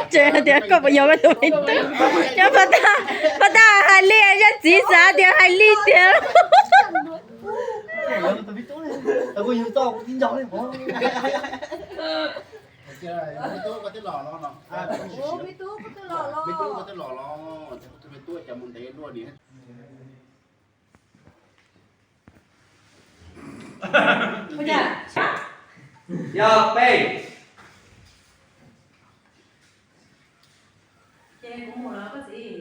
Ces tias koj puas yog koj tus me tub? Cov pov tas, pov tas hais li, zaj txiv xav tias hais li tiag. Yog peb. Ces kuv mus los koj txiv.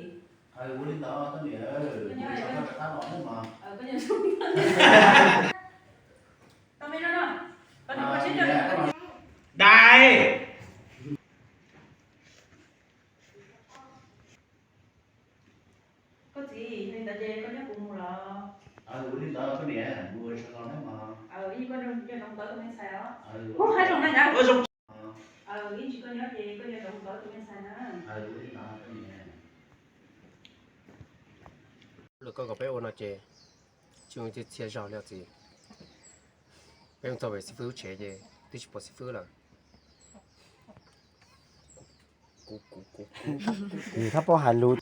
Ua li ntawd koj niam, koj nyob rov qab los thiab mas. Dais. Koj txiv, li ntawd ces koj nyob kuv mus los? Ua li ntawd koj niam, mus sawv los thiab mas. Ib koj nyob rau ntawd tus me ntxhais os. Ub, hais zoo na. Ib ntsis koj nyob ces koj nyob rau ntawd tus me ntxhais na. Lwm koj kom peb ua no ces tsis ua txhia zog li os txiv. Peb mus txog pem xib fwb lub tsev ces twb tsis pom xib fwb lawm. Kuv, kuv, kuv, kuv. Nws thab paub hais lus.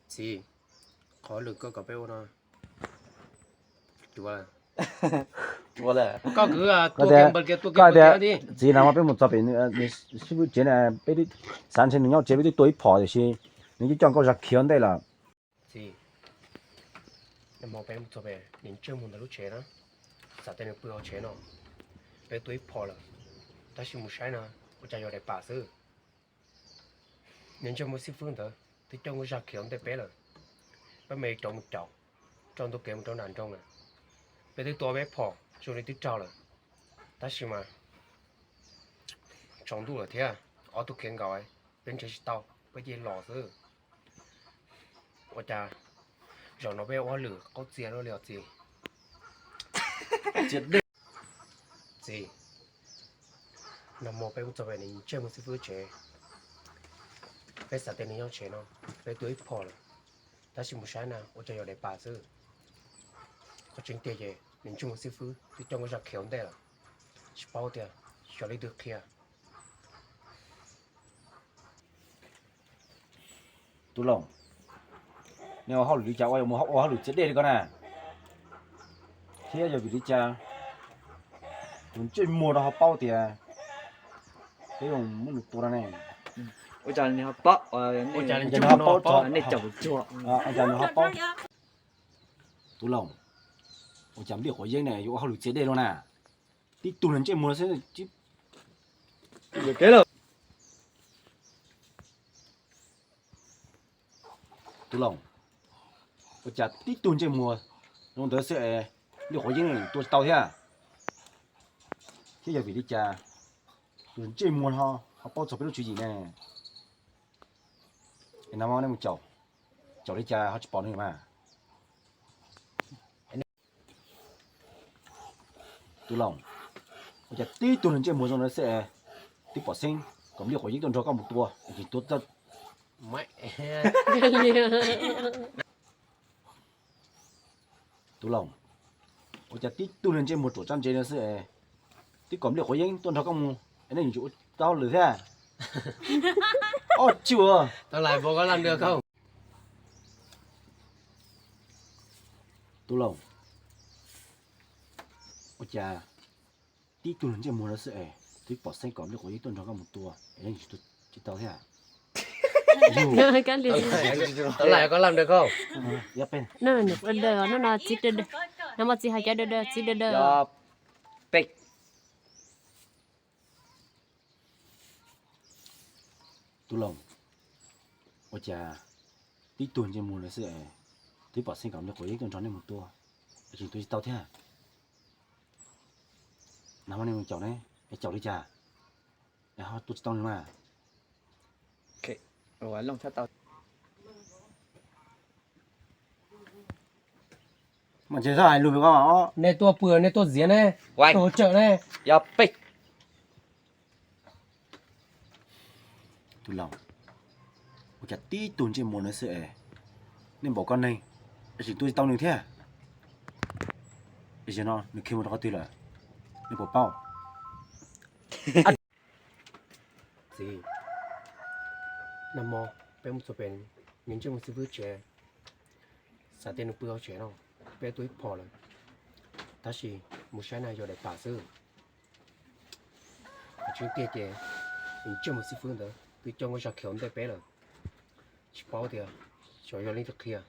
Txiv, qhov lwm koj kom peb ua no cuav lawm. Koj kwv tua kiag npaws kiag, tua kiag npaws kiag thiab. Txiv, nag hmo peb mus txog pem xib fwb tsev na, peb xav ntshe nws nyob tsev peb twb tua ib phom tiam sis nws coj nkauj zaj khiav ua ntej lawm. Txiv, nag hmo peb mus txog pem nws ntsej muag ntawm lub tsev na, xav tias nws pw hauv tsev no, peb tua ib phom lawm, tab sis mus saib na ua cas yog daim pam xwb. Nws ntsej muag xib fwb ntawd twb coj nkauj zaj khiav ua ntej peb lawm. Peb mam li rov mus caum, tso ntu kev mus rau nram nroog lawm. Peb twb tua peb phom zoo li twb raug lawm, tab sis mas tsaus ntuj lawm thiab, ob tug khiav nkaus, peb nrhiav tsis tau, peb cia li los xwb. Ua cas zaum no peb ua hauj lwm qaub txias luaj li os txiv. Txiv, nag hmo peb mus txog pem nws ntsej muag xib fwb tsev, peb xav tias nws nyob tsev no, peb tua ib phom lawm, tab sis mus saib na ua cas yog daim pam xwb. Qhov tseeb tiag ces nws ntsej muag xib fwb twb coj nkauj zaj khiav ua ntej lawm, tsis paub tias xyov leej twg qhia. Tub Loos, nej ua hauj lwm li cas ua mus ua hauj lwm txias dej li ko na? Thiab yog vim li cas tus ntsej muag no ho paub tias peb yuav muab nws tua no ne? Ua cas nws ho paub, ua cas nws ho paub, ua cas nws ho paub? Tub Loos, ua cas npliaj quav yeeb ne yuav ua hauj lwm txias dej luaj na? Tib tug ntsej muag xwb. Tub Loos, ua cas tib tug ntsej muag zoo ntawd xwb es npliaj quav yeeb tua tsis tau thiab? Thiab yog vim li cas tus ntsej muag no ho paub txog peb lub tswv yim ne? Es nag hmo nej mus caum, caum li cas ho tsis pom nws mas? Tub Loos, ua cas tib tug ntsej muag zoo ntawd xwb es twb pom xeeb kom npliaj quav yeeb tuaj nrog koj mus tua es tsis tua tau? Tub Loos, ua cas tib tug ntsej muag ruam tsab ntse no xwb es twb kom npliaj quav yeeb tuaj nrog koj mus es nej yuav tsum ua tau hauj lwm thiab? Ob tsuas. Tub Loos, ua cas tib tug ntsej muag no xwb es twb pom xeeb kom npliaj quav yeeb tuaj nrog koj mus tua es nej yuav tsum ua tsis tau thiab? Nws ua daws, nws ua daws, nag hmo txiv hais cov daws daws, txiv daws daws. Tub Loos, ua cas tib tug ntsej muag no xwb es twb pom xeeb kom npliaj quav yeeb tuaj nrog nej mus tua es tseem tua tsis tau thiab? Nag hmo nej mus caum ne, es caum li cas es ho tua tsis tau nws mas? Mas ntshe txhob hais lus vim koj. Nej tuaj pw, nej tuaj ziav ne, tuaj hauv tsawm ne. Tub Loos, ua cas tib tug ntsej muag no xwb es nej npaum koj neeg es tseem tua tsis tau nws thiab? Zaum no nws khiav mus rau qhov twg lawm? Nws puas paub? Txiv, nag hmo peb mus txog pem nws ntsej muag xib fwb tsev, xav tias nws pw hauv tsev no, peb tua ib phom lawm, tab sis mus saib na yog daim pam xwb. Qhov tseeb tiag ces nws ntsej muag xib fwb ntawd twb coj nkauj zog khiav ua ntej peb lawm, tsis paub tias xyov yog leej twg qhia.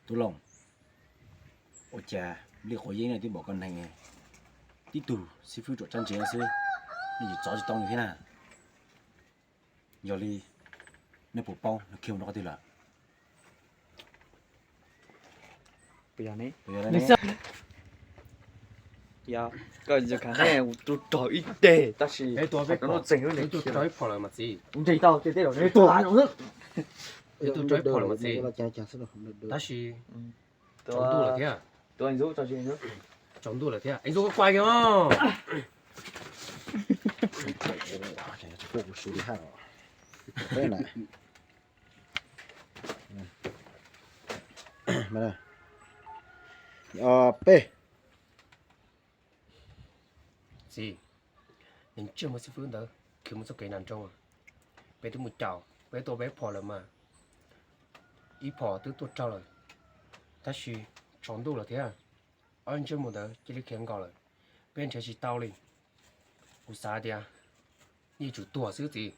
Tub Looj, ua cas li quav yeeb no twb pom koj neeg, tib tug xib fwb ruam tsab ntsev xwb, nej tsis txov tsis tau nws thiab na? Yog li nej puas paub nws khiav mus rau qhov twg lawm? Koj tsis khav, tus rog ib teg tab sis tus rog ib phom lawm mas txiv. Ntseg tau tej teb los tuag no xwb. Tus rog ib phom lawm mas txiv. Tab sis tsaus ntuj lawm thiab. Tsaus ntuj lawm thiab, ntxuav koj kuaj kiag os. Peb. Txiv, nws ntsej muag xib fwb ntawd khiav mus txoj kev nram nroog, peb twb mus caum, peb tua peb phom lawm mas, ib phom twb tuaj raug lawm, tab sis tsaus ntuj lawm thiab, ob ntsej muag ntawd cia li khiav nkaus lawm, peb nrhiav tsis tau li. Kuv xav tias yeej tsum tuag xwb txiv.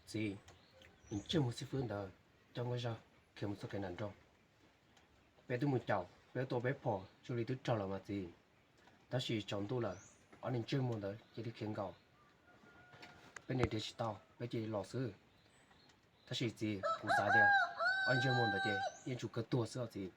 Txiv, nws ntsej muag xib fwb ntawd coj nkauj zog khiav mus txoj kev nram nroog, peb twb mus caum, peb tua peb phom zoo li twb raug lawm mas txiv, tab sis tsaus ntuj lawm, ob ntsej muag ntawd cia li khiav nkaus, peb nrhiav tsis tau, peb cia li los xwb. Tab sis txiv, kuv xav tias ob ntsej muag ntawd ces yeej tsum kawg tuag xwb os txiv.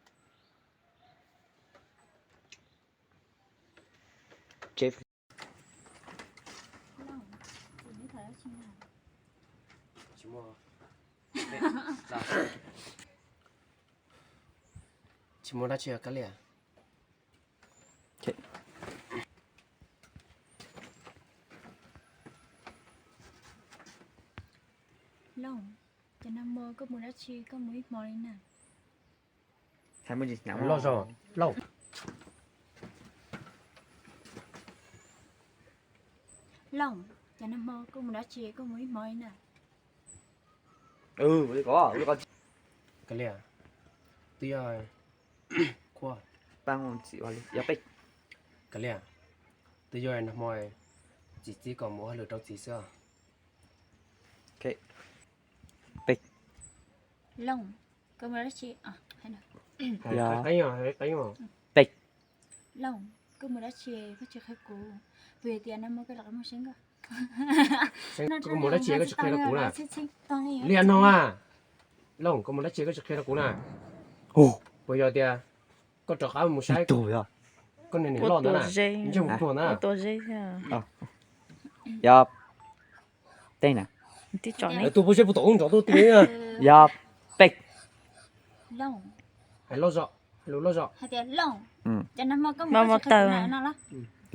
Tsis muaj dab tsi Kab Liam. Looj, cov nag hmo koj mus dab tsi koj mus ib hmo li na? Loj zog, Looj. Looj, cov nag hmo koj mus dab tsi koj mus ib hmo li na? Kab Liam, twb yog, Kab Liam, twb yog nag hmo txiv txib kom mus ua hauj lwm rau txiv xwb. Looj, koj mus dab tsi? Looj, koj mus dab tsi koj tsis qhia kuv? Puas yog tias nag hmo koj rov qab mus saib nkauj? Koj mus dab tsi koj tsis qhia rau kuv na? Liam no a, Looj, koj mus dab tsi koj tsis qhia rau kuv na? Puas yog tias koj rov qab mus saib koj niag niam loj ntawd na, ntsej muag tuag ntawd na? Yog, tej na. Tus puas seb puas tom nrov tuaj tuaj. Yog, peb. Hais loj zog, hais lus loj zog.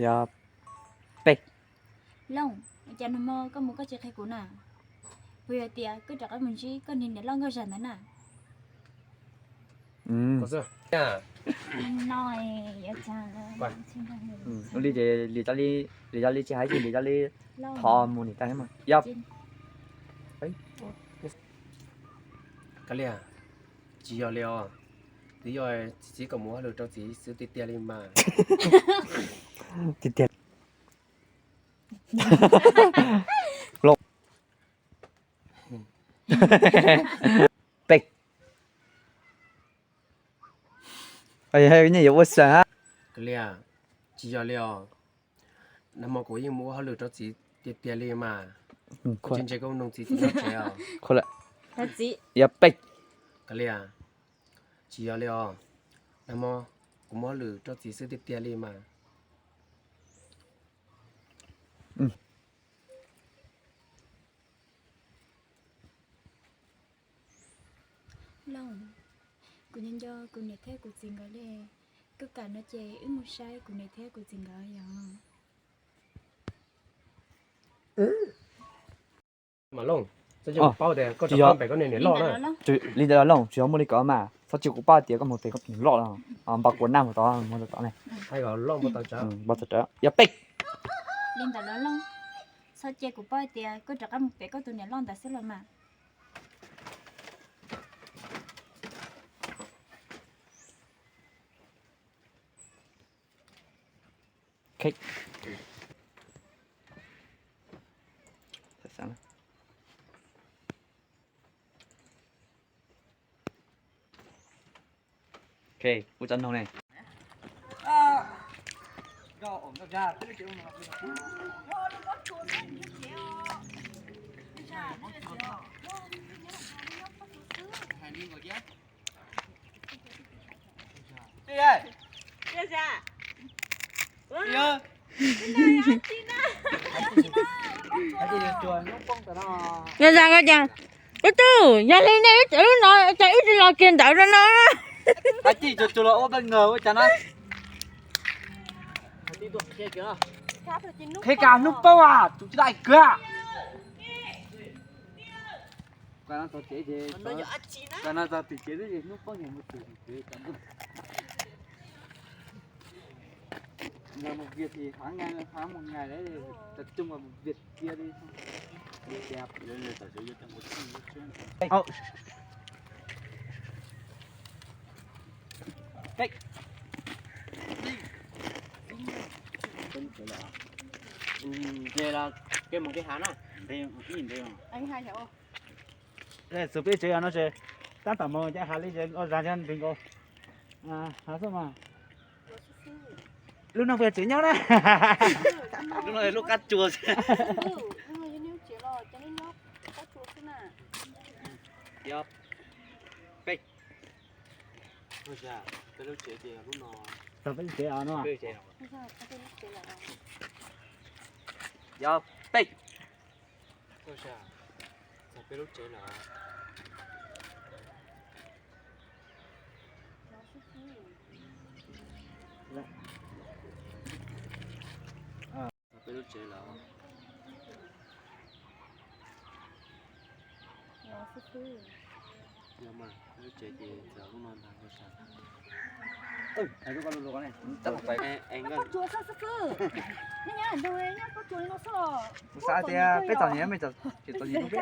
Yog, peb. Looj, cas nag hmo koj mus koj tsis qhia kuv na? Puas yog tias koj rov qab mus ntsib koj niag niam loj nkauj zag ntawd na? Ua li ces li cov li, li cov li tsis hais li cov li, thov mus niam tais mas yog. Kab Liam, tsis yog li os, twb yog txiv txib kom mus hauj lwm rau txiv xwb tiag tiag li mas. Tiag tiag. Looj. Peb. Nyiaj yuav ua xeem hab. Kab Liam, tsis yog li os, nag hmo kuv yeej mus ua hauj lwm rau txiv tiag tiag li mas. Koj tsis ntse koj mus noog txiv txiv nyob tsev os. Yog peb. Kab Liam, tsis yog li os, nag hmo kuv mus hauj lwm rau txiv xwb tiag tiag li mas. Looj, kuv nco nco kuv niam thiab kuv txiv nkawd li. Koj kam no ces wb mus saib kuv niam thiab kuv txiv nkawd yom. Mas Looj, tsis yog, paub tias koj tsis yog pem koj niam loj na. Li ntawd los Looj, tsis yog muaj li ko mas, txhob tsis, kuv paub tias koj mus pem koj niam loj no. Npau kuv naj mus tod, mus tod ne. Npau txog rawv. Yog pem. Li ntawd los Looj, txhob cia kuv paub tias koj rov qab mus pem koj tus niam loj ntawd xwb los mas. Ok, ua tsav noog ne. Yog zas ko cas, ub tug, yog li nej wb tseem lub no cas wb tsis los kiag ntawd rau no. Hais tij tsuas tsuas los ua pej ngawg ua cas na. Qhia kas hnub paub as, tus tsis dai kawg. Mus Việt thì tháng ngày tháng một ngày đấy, tập trung vào một việc kia đi. Đẹp. Ê, về là kêu một cái hả na. Anh hai hả? Xub peb tsev no ces tab tom mus ces hais li ces ua zas ntev nkaus. Hais xwb mas. Lub no puas tsev nyob na? Lub no lub qab tsuas. Yog peb, peb lub tsev ces lub no. Tau peb lub tsev os no. Yog peb. Txog peb lub tsev lawm. Txog peb lub tsev lawm. Yog mas, lub tsev ces txog lub no ntag koj sas. Kuv xav tias peb txom nyem, peb txom nyem, peb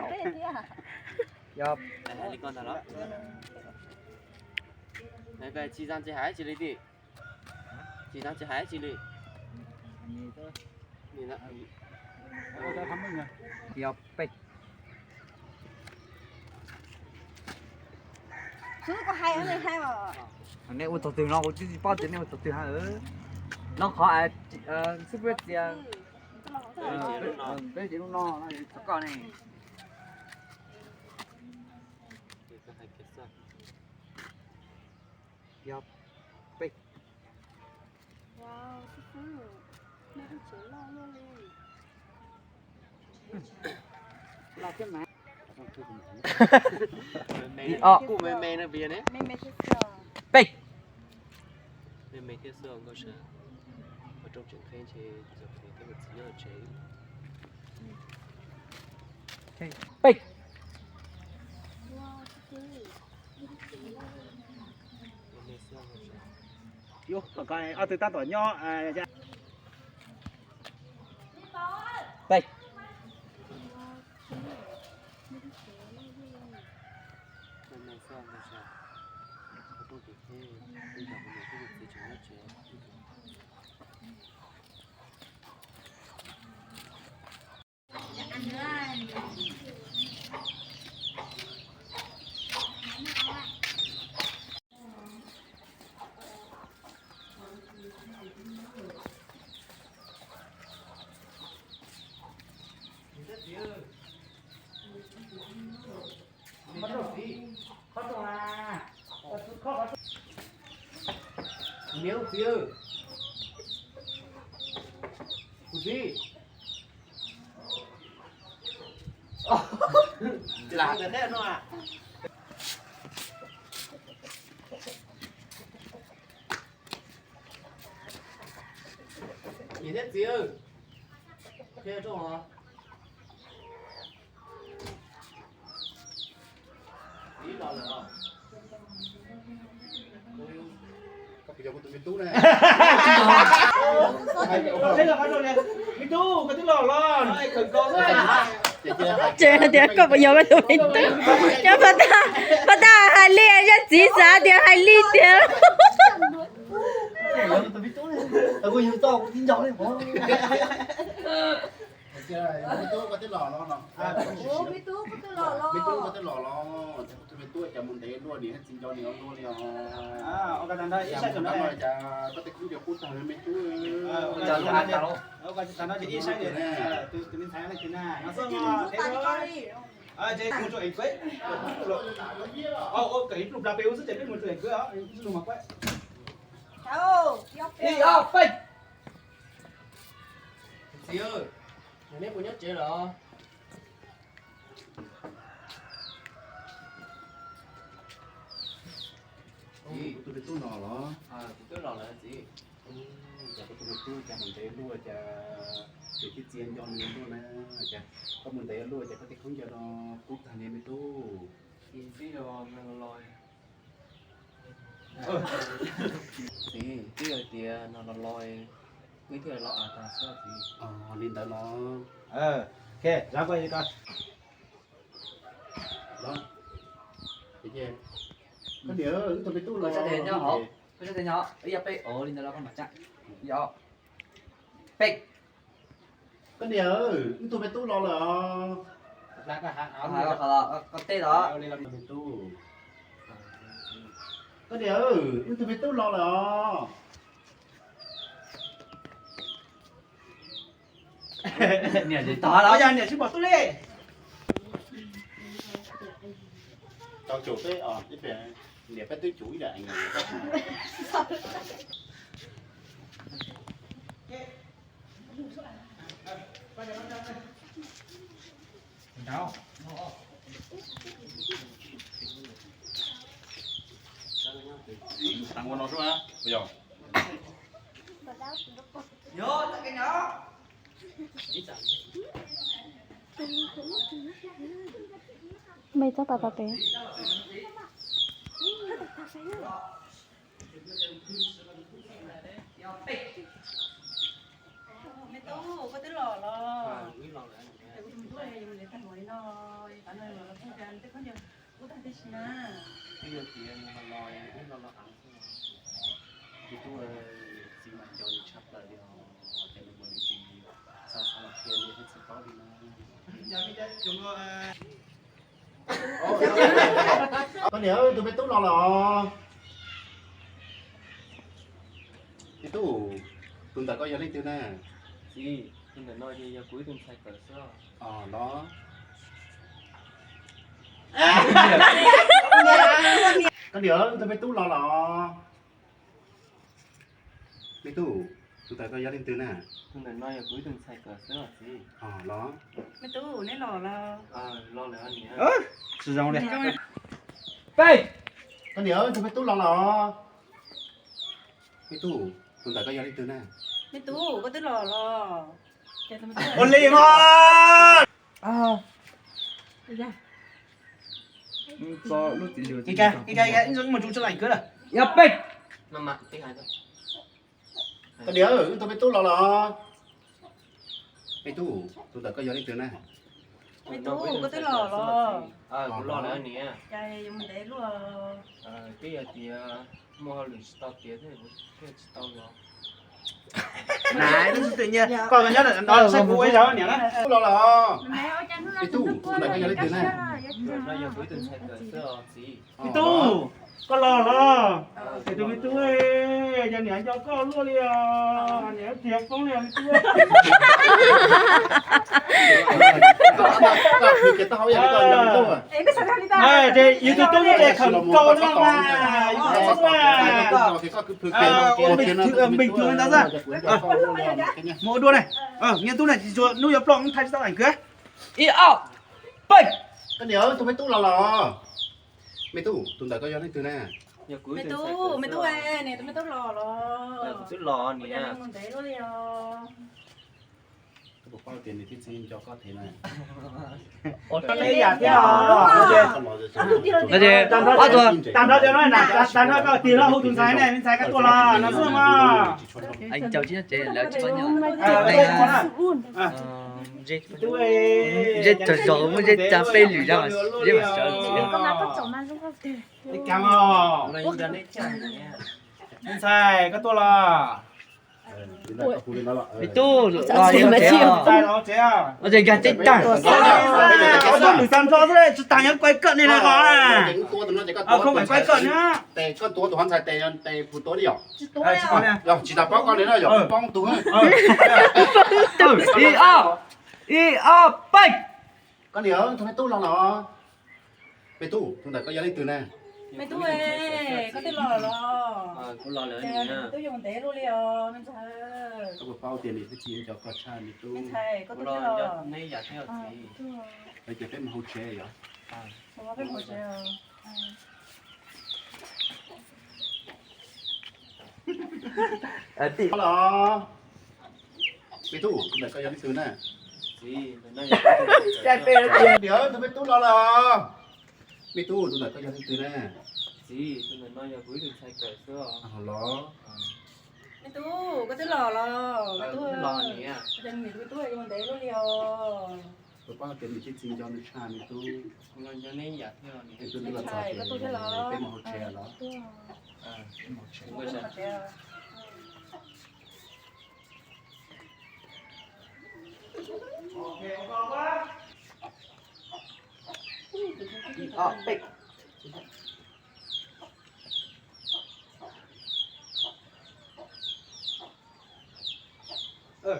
yog li ko ntag los. Tsis tsis hais tsis li tij. Tsis tsis hais tsis li. Yog peb. Nej ua txog twg no kuv twb tsis paub tias nej ua txog twg ha. No qhov xub peb txias, peb txias lub no no txog koj ne. Yog peb. Ib, ob, peb. Peb. Ob tug tab tom nyob. Peb. Niam txiv, kuv txiv. Lam tias neb no. Thiab txiv, qhia rau os. Txiv los lawm os. Koj puas yog kuv tus me tub ne? Me tub, koj twb los los. Tsev tias koj puas yog kuv tus me tub. Cov pov tag, pov tag hais li, yog txiv xav tias hais li tiag. Me tub, koj twb los los no. Me tub, koj twb los los. Tus me tub cas mus ntev luaj, niam thiab txiv nco niam ua luaj li os. Cas koj tej khaub ncaws qub tag li me tub. Txiv, neb puas nyob tsev lawm? Txiv, kuv tus me tub los los? Kuv twb los lawm txiv. Cas koj tus me tub cas mus ntev luaj, cas niam thiab txiv nco nws luaj na? Cas koj mus ntev luaj, cas koj tej khaub ncaws no qub tag li me tub? Txiv, twb yog tias no los los, wb thiaj los av tag xwb txiv. Li ntawd los. Koj niam, wb tus me tub los. Koj niam, wb tus me tub los lawm os. Koj niam, wb tus me tub los lawm os. Niam tsis pom tub li. Tau caum peb, niam peb twb caum ib yam. Mej txhob tas tas pem. Me tub, koj twb los los? Kuv tus me tub yuav mus ntev tag npaum li no, tav no los los txog cas tej khaub ncaws qub tag tib si na. Twb yog tias nws los los, wb los los av xwb. Me tub, txiv mas nco nws tshaj plaws li os, ces nws mus nws tsis xav xav los qhia li thiab tsis paub li no. Koj niam, tus me tub los lawm os. Me tub, tus ntawm koj yog leej twg na? Txiv, tus ntawm no ces yog kuv ib tug ntxhais kawm xwb. Los. Koj niam, tus me tub los lawm os. Me tub, tus ntawm koj yog leej twg na? Tus ntawm no yog kuv ib tug ntxhais kawm xwb os txiv. Los. Me tub, neb los los? Los lawm niam. Tsis zoo li. Peb. Koj niam, tus me tub los los? Me tub, tus ntawm koj yog leej twg na? Me tub, koj twb los los? Ua li mas. Mus tso lub txiv lws. Mus tso lawm. Yog peb. Koj niam, wb tus me tub los los? Me tub, tus ntawm koj yog leej twg na? Me tub, koj twb los los? Los lawm niam. Cas yuav mus ntev luaj? Twb yog tias muaj hauj lwm tsis tau tiav thiaj tsis tau los. Koj nyob no saib kuv ua zog niam na. Los los. Me tub, tus ntawm koj yog leej twg na? Me tub, koj los los? Es tus me tub, yog niam nco koj luaj li os, niam tiav foob li os me tub. Ces yus tus tub ces khawm nkaus no mas, yus tus tub na, ua npeeg twg ntawd xwb. Mus ua dua na, nyias tub na, hnub yuav ploj hnub thaiv tsis tau daim kwv. Ib ob peb. Koj niam, tus me tub los los? Me tub, tus ntawm koj yog leej twg na? Me tub, me tub, niam tus me tub los los. Twb los niam. Mus ntev luaj li os. Koj puas paub tias niam thiab txiv nco koj thiab na? Ua rau nej yam thiab os. Tag nrho cov no, tag nrho koj tig los hu tus ntxhais ne, me ntxhais koj tuaj los no xwb mas. Zej txog zog muaj zej tsa peb lwm zaj mas sawv. Me ntxhais koj tuaj los? Me tub, los tsev, los tsev, nkag teb tag. Koj tus xav nrho xwb, tsis tas nyob kuaj koj ne na. Koj kuaj koj ne. Tsis tas paub koj li na, yog poob tus. Ib ob, ib ob, peb. Koj niam, tus me tub los los. Me tub, tus ntawd koj yog leej twg na? Me tub, koj twb los los? Kuv los lawm. Tub, yuav ntev luaj li os me ntxhais. Koj puas paub tias niam thiab txiv nco koj tshaj me tub? Me ntxhais, koj tuaj thiab los? Ces peb mus hauv tsev yom. Peb mus hauv tsev. Los. Me tub, tus ntawd koj yog leej twg na? Niam, tus me tub los los. Me tub, tus ntawd koj yog leej twg na? Txiv, tus ntawm no yog kuv ib tug ntxhais kawm xwb os. Los. Me tub, koj twb los los? Me tub, los niam. Tus me tub yuav ntev luaj li os. Puas paub tias niam thiab txiv nco nws tshaj me tub? Kuv los nco nej yam thiab. Koj tuaj thiab los? Peb mus hauv tsev los.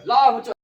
Los mus tso.